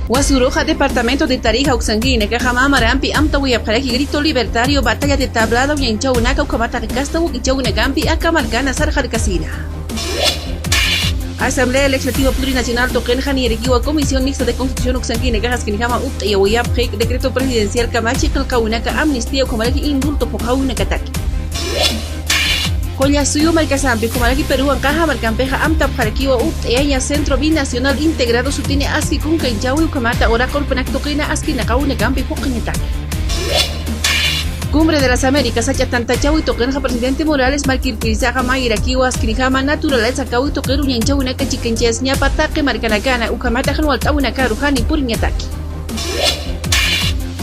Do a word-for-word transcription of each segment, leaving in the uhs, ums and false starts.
Wasuruxa departamento de Tarija uksankirinakaxa mä marampi amtawayapxaraki grito libertario, batalla de tablada uñanchäwinaka ukhamataki kasta wuk'ichäwinakampi aka markana sarxarkasina. Asamblea Legislativa Plurinacional tuqinxa niyarakiwa Comisión Mixta de Constitución uksankirinakaxa askinjama utt'ayawayapxi decreto presidencial kamachi qillqäwinaka amnistía ukhamaraki indulto phuqhäwinakataki. Qullasuyu markasampi ukhamaraki Perú anqaxa markampixa amtapxarakiwa utt'ayaña Centro Binacional Integrado sutini aski kunkanchäwi ukhamata uraq urpanak tuqina askinaqäwinakampi phuqhañataki. Cumbre de las Américas sach'a tantachäwi tuqinxa presidente Morales markirpirisaxa mayirakiwa askinjama naturaleza kawi tuqir uñanchäwinaka chikanchayasiñapa taqi markanakana ukhamata jan walt'äwinakaru jani puriñataki.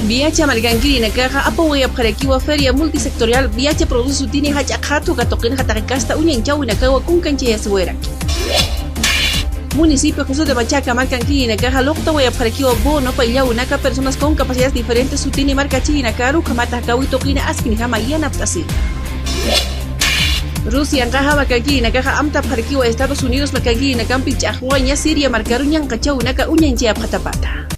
Viacha markankirinakaxa apawayapxarakiwa feria multisectorial Viacha produce sutini jach'a qhatu katuqinxa taqi kasta uñanchäwinakawa kunkanchayasiwayaraki. Municipio Jesús de Machaca markankirinakaxa luqtawayapxarakiwa bono payllawinaka personas con capacidades diferentes sutini markachirinakaru ukhamata jakawi tuqina askinjama yanapt'asina. Rusia anqaxa markankirinakaxa amtapxarakiwa Estados Unidos markankirinakampi ch'axwaña Siria markaru ñanqachäwinaka uñanchayapxatapata.